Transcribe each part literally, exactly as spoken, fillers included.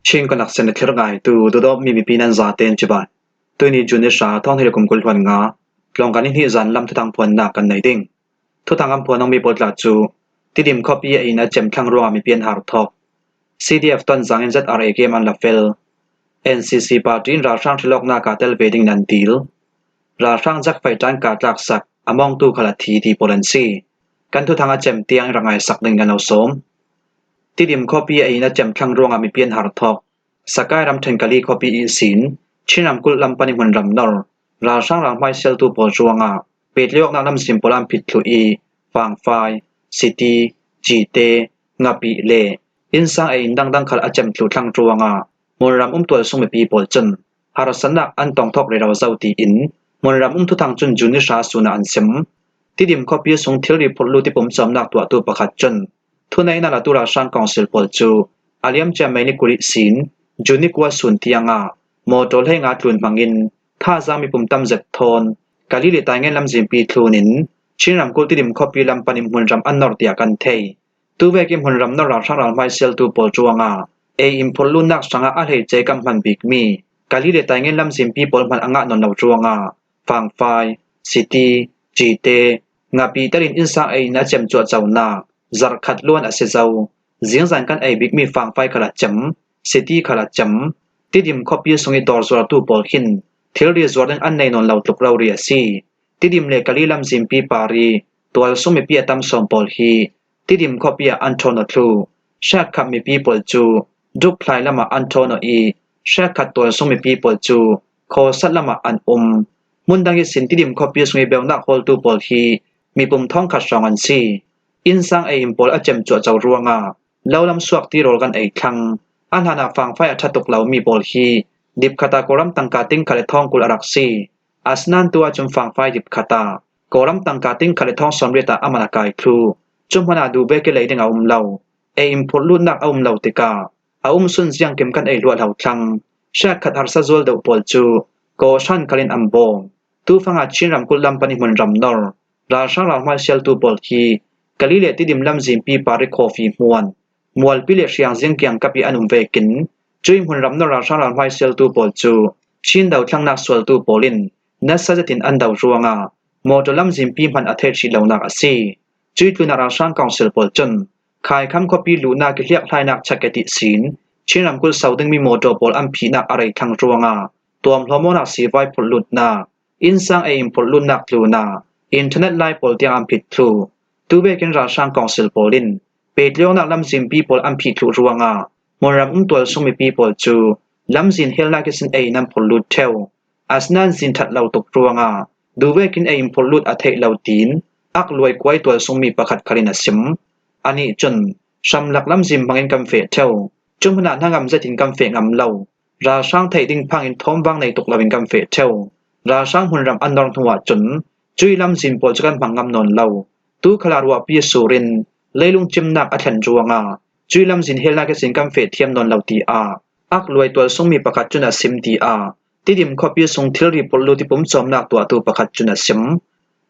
Chin Connection thlir ngaitu duhdawtmi mipi nan zaten cibai. Tuini June ni hra, thawng hnih le kum kul hluan nga, tlawngkal ni hnih zan lam thuthang phuannak kan nei ding. Thuthang an phuan awkmi pawl tla cu Tidim khuapi a in a cem thlang ruangah mipi an har thawk. C D F Tonzang in Z R A game an la fel. N C C party in ralhrang hrilawknak ah tel ve ding nan dil. Ralhrang zakfai ṭan ka tlaksak, a mawngtu khal a thi ti pawl an si. Kan thuthang a cem tiang in rak ngaisak ding nan lo sawm. Tidim khuapi a in a cem thlang ruangah mipi an har thawk. Sakai ramṭhen Kali khuapi ihsin Chin ramkulh lam panin hmunram nor ralhrang ralhmai sialtu pawl ruangah pehtlaihawknak lamzin pawl an phit thluh i, Fangfai, Siti, Cite, Ngapih le innsang ei in dangdang khal a cem thluh thlang ruangah hmunram um tualsung mipi pawl cun harsatnak an tong thawk rero zo tiin hmunram um thuthang cun June ni hra sun ah an sim. Tidim khuapi sung thilri phurhlut i pumcawmnak tuahtu pakhat cun thuneihnak latu ralhrang council pawl cu a liamcia May ni kul ihsin June ni kua sun tiangah mawṭaw hleinga tlun hmangin thazaang mipum tam zet thawn Kali le Taingen lamzinpi thlun in Chin ramkulh Tidim khuapi lam panin hmunram an nor tiah kan thei. Tuvekin hmunram nor ralhrang ralhmai sialtu pawl ruangah ei in phurhlutnak hrangah a hleice kan hman bikmi Kali le Taingen lamzinpi pawl hman a ngah nawn lo ruangah Fangfai, Siti, Cite, Ngapih telin innsang ei in a cem cuahconak zarh khat luan a si zo. Zingzan kan ei bikmi Fangfai khal a cem, Siti khal a cem. Tidim khuapi sung i dawr zuartu pawl hin thilri zuar ding an nei nawn lo tluk rori a si. Tidim le Kali lamzinpi par i tualsung mipi a tam sawn pawl hi Tidim khuapi ah an ṭhawn aw thluh. Hrekkhat mipi pawl cu Dukhlai lamah an ṭhawn aw i, hrekkhat tualsung mipi pawl cu Khawsat lamah an um. Hmun dang ihsin Tidim khuapi sung i beunak hawltu pawl hi mipum thawngkhat hrawng an si. Innsang ei in pawl a cem cuahco ruangah lo lam suakti rawl kan ei thlang. A hlanah Fangfai a ṭha tuk lomi pawl hi dipkhat ah Kawlram tangka tingkhat le thawng kul a rak si. Asinain tu ahcun Fangfai dipkhat ah Kawlram tangka tingkhat le thawng sawmriat ah a man a kai thluh. Cu hmanah duhbek i lei ding a um lo. Ei in phurhlutnak a um lo tikah a umsun ziangkim kan ei hluahhlo thlang. Hrekkhat harsa zual deuh pawl cu kawhhran khalin an bawm. Tufangah Chin ramkulh lam panin hmunram nor ralhrang ralhmai sialtu pawl hi Kali le Tidim lamzinpi par i khawfi hmuan, mualpi le hriangzing kiangkap i an um vekin cuih hmunram nor ralhrang ralhmai sialtu pawl cu Chin dothlangnak sualtu pawl in nasa zetin an do ruangah mawṭaw lamzinpi hman a theih hrih lonak a si. Cuih tlunah ralhrang council pawl cun Khaikham khuapi luhnak i hliakhlainak chak et ihsin Chin ramkulh so dingmi mawṭaw pawl an phihnak a rei thlang ruangah tuamhlawm awknak sivai phurhlutnak, innsang ei in phurhlutnak tlunah internet lai pawl tiang an phit thluh. Tuvekin ralhrang council pawl in pehtlaihawknak lamzinpi pawl an phih thluh ruangah hmunram um tualsung mipi pawl cu lamzin helnak ihsin ei in an phurhlut ṭheu. Asinain zin ṭhat lo tuk ruangah duhvekin ei in phurhlut a theih lo tiin Ak Luai Kuai tualsungmi pakhat khalin a sim. Anih cun hramlak lamzin hmangin kan feh ṭheu. Cu hmanah hnangam zetin kan feh ngam lo. Ralhrang theih ding phangin thawmvang nei tuk loin kan feh ṭheu. Ralhrang hmunram an nor hnu ahcun cuih lamzin pawl cu kan hmang ngam nawn lo. Tu khalah ruahpi surin leilung cimnak a thlen ruangah cuih lamzin helnak ihsin kan feh thiam nawn lo, tiah Ak Luai tualsungmi pakhat cun a sim, tiah Tidim khuapi sung thilri phurhlut i pumcawmnak tuahtu pakhat cun a sim.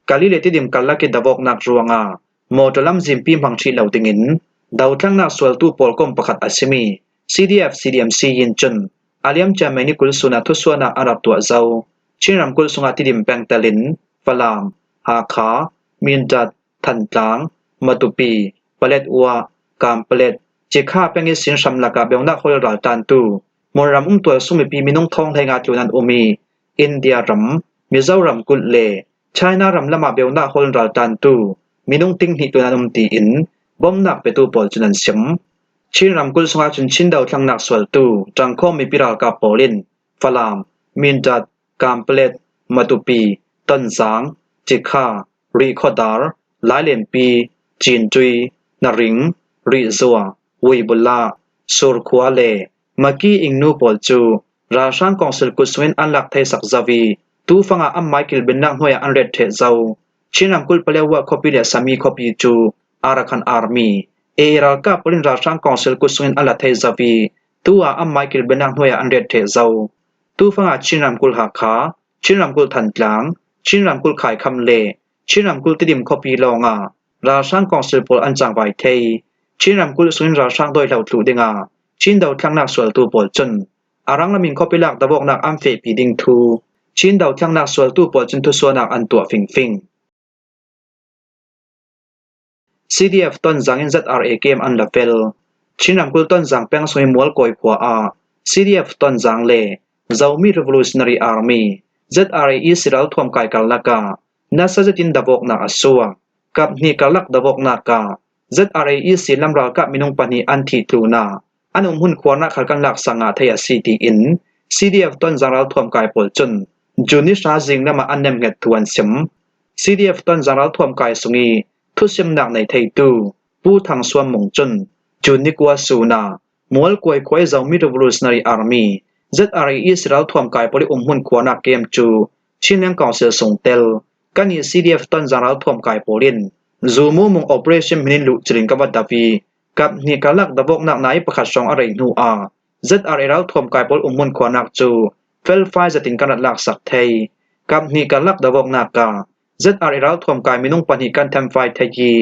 Kali le Tidim karlak i davawknak ruangah mawṭaw lamzinpi hmang hrih lo dingin dothlangnak sualtu pawl kong pakhat a simi C D F C D M C in cun a liamcia May ni kul sun ah thusuahnak a rak tuah zo. Chin ramkulh sungah Tidim peng telin Falam, Hakha, Mindat, Thantlang, Matupi, Paletwa, Kanpalet, Cikha peng ihsin hramlak ah beunak hawl raltantu hmunram um tualsung mipi minung thawng hleinga tlun an um i, India ram, Mizoram kulh le China ram lamah beunak hawl raltantu minung ting hnih tlun an um tiin bawmhnak petu pawl cun an sim. Chin ramkulh sungah cun Chin dothlangnak sualtu ṭangkhawm mipi ralkap pawl in Falam, Mindat, Kanpalet, Matupi, Tonzang, Cikha, Rihkhawdar, Lailenpi, Cintui, Naring, Rihzua, Wuibula, Surkhua le Maki Ingnu pawl cu ralhrang kawngsil kut sungin an lak theisak zo i, tufangah anmai kilbinnak hnuai ah an ret ṭheh zo. Chin ramkulh Paletwa khuapi le Sami khuapi cu Arakan Army, A A ralkap pawl in ralhrang kawngsil kut sungin an la thei zo i, tu ah anmai kilbinnak hnuai ah an ret ṭheh zo. Tufangah Chin ramkulh Hakha, Chin ramkulh Thantlang, Chin ramkulh Khaikham le Chin ramkulh Tidim khuapi lawngah ralhrang kawngsil pawl an cangvai thei. Chin ramkulh sungin ralhrang dawihlo thluh dingah Chin dothlangnak sualtu pawl cun a ranglam in khuapi lak davawknak an fehpi ding thu Chin dothlangnak sualtu pawl cun thusuahnak an tuah fingfing. C D F Tonzang in Z R A kem an la fel. Chin ramkulh Tonzang peng sung i Mualkawi khua ah C D F Tonzang le Zomi Revolutionary Army, Z R A E C ralthuam kai karlak ah nasa zetin davawknak a suak. Kap hnih karlak davawknak ah Z R A E C lam ralkap minung pahnih an thih tlunah an umhmun khuarnak khal kan laksak ngah thei a si, tiin C D F Tonzang ralthuam kai pawl cun June ni hra zing lamah an nemhnget thu an sim. C D F Tonzang ralthuam kai sung i thusimnak nei theitu Pu Thang Suam Mung cun June ni kua sun ah Mualkawi khua i Zomi Revolutionary Army, Z R A E C ralthuam kai pawl i umhmun khuarnak kem cu Chinland Council sung tel. Kan i C D F Tonzang ralthuam kai pawl in Zu Mu Mung operation hmin in luhcil in ka va dap i, kap hnih karlak davawknak nai pakhat hrawng a rei hnu ah Z R A ralthuam kai pawl umhmun khuarnak cu felfai zetin kan rak laksak thei. Kap hnih karlak davawknak ah Z R A ralthuam kai minung pahnih kan themfai thei i,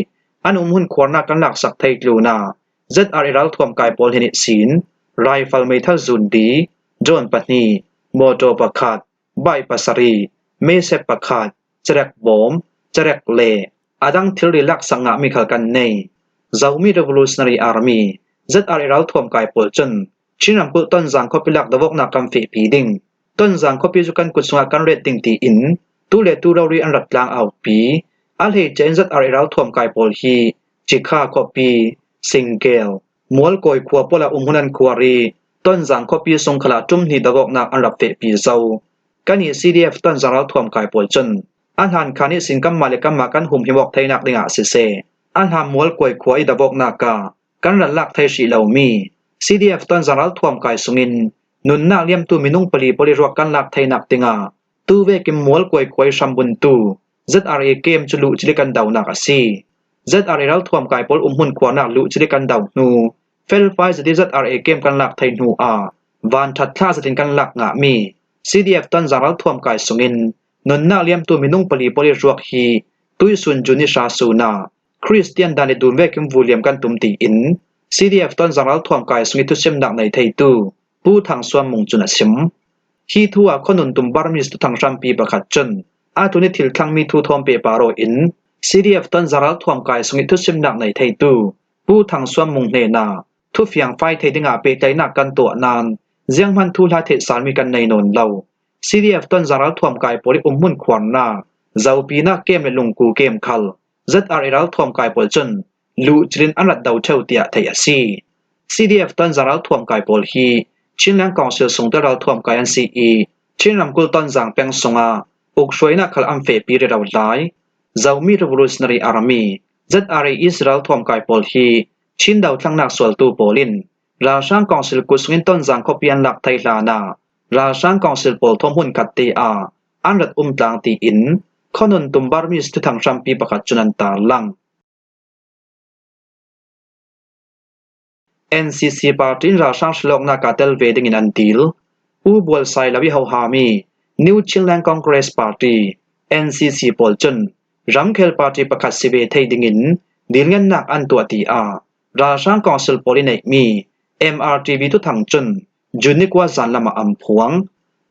an umhmun khuarnak kan laksak thei tlunah Z R A ralthuam kai pawl hnen ihsin rifle meithal zun li, drone pahnih, motor pakhat, bike pasarih, meisep pakhat, cerek bawm, cerek le a dang thilri laksak ngahmi khal kan nei. Zomi Revolutionary Army, Z R A ralthuam kai pawl cun Chin ramkulh Tonzang khuapi lak davawknak kan fehpi ding. Tonzang khuapi cu kan kut sungah kan ret ding, tiin tu le tu rori an rak tlang aupi. A hleice in Z R A ralthuam kai pawl hi Cikha khuapi, Singkel, Mualkawi khua pawl ah umhmun an khuar i, Tonzang khuapi sung khalah ṭum hnih davawknak an rak fehpi zo. Kan i C D F Tonzang ralthuam kai pawl cun a hlan khan ihsin kanmah le kanmah kan humhim awk theinak dingah siseh, a hlan Mualkawi khua i davawknak ah kan rak lak thei hrih lomi C D F Tonzang ralthuam kai sungin nunnak liamtu minung pali pawl i ruak kan lak theinak dingah tu vekin Mualkawi khua i hrambuntu Z R A kem cu luhcil i kan donak a si. Z R A ralthuam kai pawl umhmun khuarnak luhcil i kan do hnu, felfai zet i Z R A kem kan lak thei hnu ah vanṭhat thlah zetin kan lak ngahmi C D F Tonzang ralthuam kai sungin nunnak liamtu minung pali pawl i ruak hi tuihsun June ni hra sun ah Khristian dan le dun vekin vuliam kan tum, tiin C D F Tonzang ralthuam kai sung i thusimnak nei theitu Pu Thang Suam Mung cun a sim. Hi thu ah khuanun tum Burmese thuthang hrampi pakhat cun atu ni thil thlangmi thu thawn pehpar aw in C D F Tonzang ralthuam kai sung i thusimnak nei theitu Pu Thang Suam Mung hnenah thufiang fai thei dingah pehtlaihnak kan tuah nain zianghman thuhla theihsalmi kan nei nawn lo. C D F Tonzang ralthuam kai pawl i umhmun khuarnak, zopinak kem le lungku kem khal Z R A ralthuam kai pawl cun luhcil in an rak do ṭheu tiah theih a si. C D F Tonzang ralthuam kai pawl hi Chinland Council sungtel ralthuam kai an si i, Chin ramkulh Tonzang peng sungah ukhruainak khal an fehpi rero lai. Zomi Revolutionary Army, Z R A E C ralthuam kai pawl hi Chin dothlangnak sualtu pawl in ralhrang council kut sungin Tonzang khuapi an lak thei hlanah ralhrang council pawl thawn hmunkhat te ah an rak um tlang, tiin khuanun tum Burmese thuthang hrampi pakhat cun an tarlang. N C C party in ralhrang hrilawknak ah tel ve dingin an dil. U bual sai lo i hohami New Chinland Congress Party, N C C pawl cun ramkhel party pakhat si ve thei dingin dilngennak an tuah, tiah ralhrang council pawl i neihmi M R T V thuthang cun June ni kua zan lamah an phuang.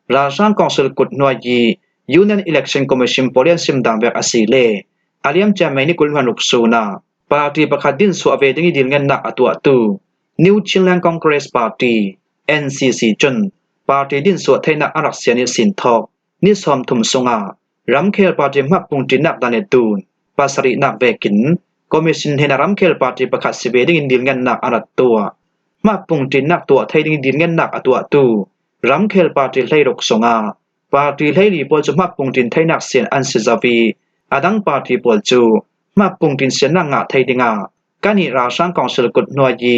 Ralhrang council kut hnuai i Union Election Commission pawl i an sim dan vek a si le a liamcia May ni kul hluan ruk sun ah party pakhat dinsuah ve ding i dilngennak a tuahtu New Chinland Congress Party, N C C cun party dinsuah theinak a rak sian ihsin thawk ni sawmthum sungah ramkhel party hmappung ṭinnak dan le dun pasarihnak vekin commission hnenah ramkhel party pakhat si ve dingin dilngennak a rak tuah. Hmappung ṭinnak tuah thei dingin dilngennak a tuahtu ramkhel party hleiruk sungah party hleili pawl cu hmappung ṭin theinak sian an si zo i, a dang party pawl cu hmappung ṭin siannak ngah thei dingah kan i ralhrang council kut hnuai i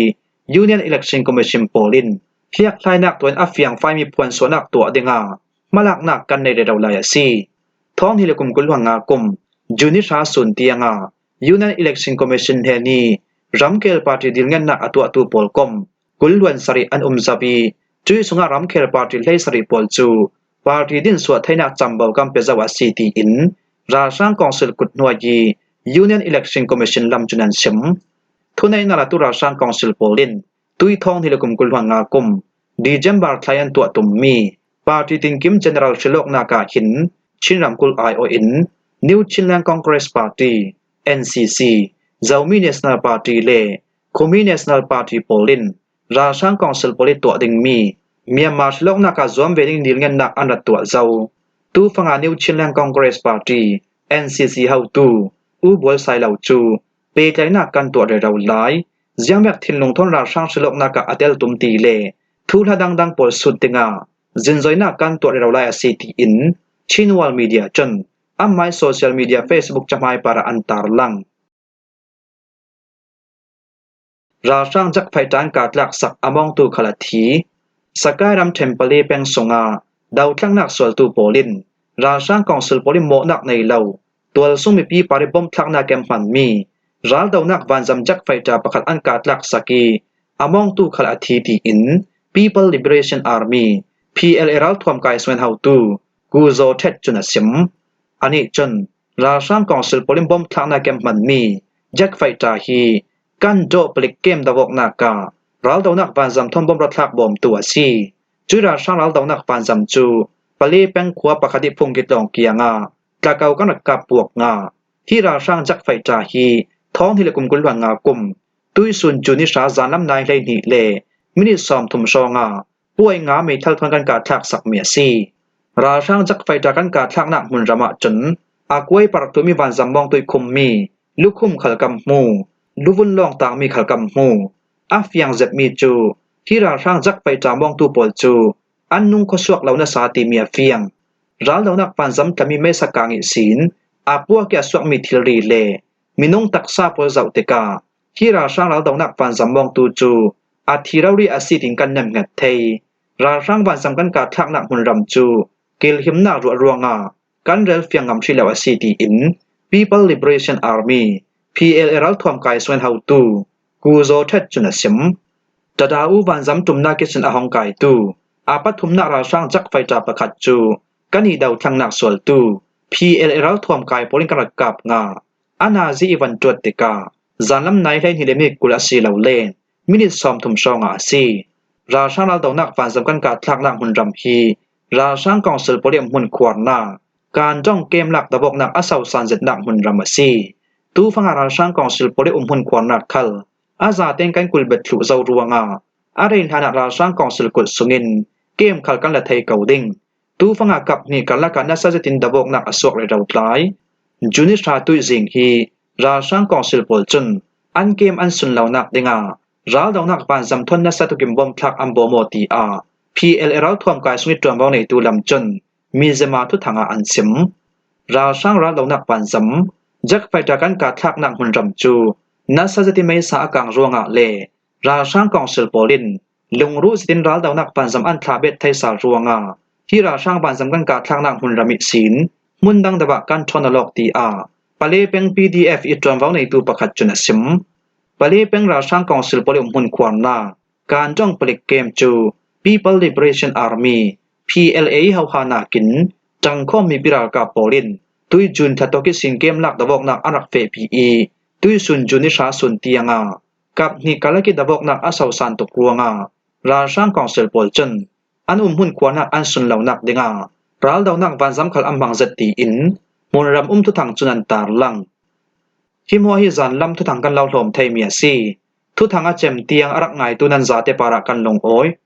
Union Election Commission pawl in hliakhlainak tuah in a fiangfaimi phuansuahnak tuah dingah hmalaknak kan nei rero lai a si. Thawng hnih le kum kul hluan nga kum June ni hra sun tiangah Union Election Commission hnen i ramkhel party dilngennak a tuahtu pawl kom kul hluan sarih an um zo i, cuih sungah ramkhel party hleisarih pawl cu party dinsuah theinak cambo kan pe zo a si, tiin ralhrang council kut hnuai i Union Election Commission lam cun an sim. Thuneihnak latu ralhrang council pawl in tui thawng hnih le kum kul hluan nga kum December thlai an tuah tum mi party tinkim general hrilawknak ah hin Chin ramkulh aiawh in New Chinland Congress Party, N C C, Zomi National Party le Khumi National Party pawl in ralhrang council pawl i tuah ding mi Myanmar hrilawknak ah zuam ve ding nilngennak an rak tuah zo. Tufanga New Chinland Congress Party, N C C hotu U Bual Sai Lo cu pehtlaihnak kan tuah rero lai, ziangvek thinlung thawn ralhrang hrilawknak ah a tel tum ti le thuhla dangdang pawl sut dingah zinzoinak kan tuah rero lai a si, tiin Chin World Media cun amai social media Facebook cahmai parah an tarlang. Ralhrang jet fighter an kah tlaksak a mawngtu khal a thi. Sakai ramṭhen Pale peng sungah dothlennak sualtu pawl in ralhrang council pawl in mawhnak nei lo tualsung mipi parih bom thlaknak kem hmanmi raldonak vanzam jet fighter pakhat an kah tlaksak i a mawngtu khal a thi, tiin People Liberation Army, P L A ralthuam kai sungin hotu Gu Zaw Ṭhet cun a sim. Anih cun ralhrang council pawl in bom thlaknak kem hmanmi jet fighter hi kan dawh palik kem dovawknak ah raldonak vanzam thawn bom ra thlak bawmtu a si. Cui ralhrang raldonak vanzam cu Pale peng khua pakhat i phungki tlawng kiangah tlakau kan rak kap puak nga. Hi ralhrang jet fighter hi thawng hnih le kum kul hluan nga kum tuisun June ni hra zanlam nai hlei hnih le minit sawmthum hrawngah puai nga meithal thawn kan kah thlak sakmi a si. Ralhrang jet fighter kan kah thlaknak hmunram ah cun a kuai parh tuahmi vanzam mawngtu i khummi lukhum khal kan hmu, luvun lawng tangmi khal kan hmu. A fiang zetmi cu hi ralhrang jet fighter mawngtu pawl cu an nung khuasuak lo nasa timi a fiang. Raldonak vanzam tlami meisa kang ihsin a puak i a suakmi thilri le minung taksa pawl zoh tikah hi ralhrang raldonak vanzam mawngtu cu a thi rori a si, tiin kan nemhnget thei. Ralhrang vanzam kan kah thlaknak hmunram cu kilhimnak ruah ruangah kan rel fiang ngam hrih lo a si, tiin People Liberation Army, P L A ralthuam kai sungin hotu Gu Zaw Ṭhet cun a sim. Tadau vanzam ṭumnak ihsin a hong kaitu a pathumnak ralhrang jet fighter pakhat cu kan i dothlennak sualtu P L A ralthuam kai pawl in kan rak kap nga. A nazi i van ṭuat tikah zanlam nai hlei hnih le minit kul a si lo le minit sawmthum hrawngah a si. Ralhrang raldonak vanzam kan kah thlaknak hmunram hi ralhrang council pawl i umhmun khuarnak, Kandong kem lak dovawknak a sosan zetnak hmunram a si. Tufanga ralhrang council pawl i umhmun khuarnak khal a zatein kan kulbet thluh zo ruangah a rei hlanah ralhrang council kut sungin kem khal kan la thei ko ding. Tufanga kap hnih karlak ah nasa zetin dovawknak a suak rero tlai. June ni hra tuihzing hi ralhrang council pawl cun an kem an sun lonak dingah raldonak vanzam thawn nasa tukin bom thlak an bawm aw, tiah P L A ralthuam kai sung i ṭuanvo neitu lam cun Mizzima thuthang ah an sim. Ralhrang raldonak vanzam jet fighter kan kah thlaknak hmunram cu nasa zeti meisa a kang ruangah le ralhrang council pawl in lungruh zetin raldonak vanzam an thlah bet thei sal ruangah hi ralhrang vanzam kan kah thlaknak hmunram ihsin hmun dang deuh ah kan ṭhawn aw lawk, tiah Pale peng P D F i ṭuanvo neitu pakhat cun a sim. Pale peng ralhrang council pawl i umhmun khuarnak Kandong palik kem cu People Liberation Army, P L A i hohanakin ṭangkhawm mipi ralkap pawl in tui June thla tawk ihsin kem lak dovawknak an rak fehpi i tuihsun June ni hra sun tiangah kap hnih karlak i dovawknak a sosan tuk ruangah ralhrang council pawl cun an umhmun khuarnak an sun lonak dingah raldonak vanzam khal an hmang zet, tiin hmunram um thuthang cun an tarlang. Hi hmuah hi zanlam thuthang kan lo hlawm theimi a si. Thuthang a cem tiang a rak ngaitu nan zate parah kan lungawi.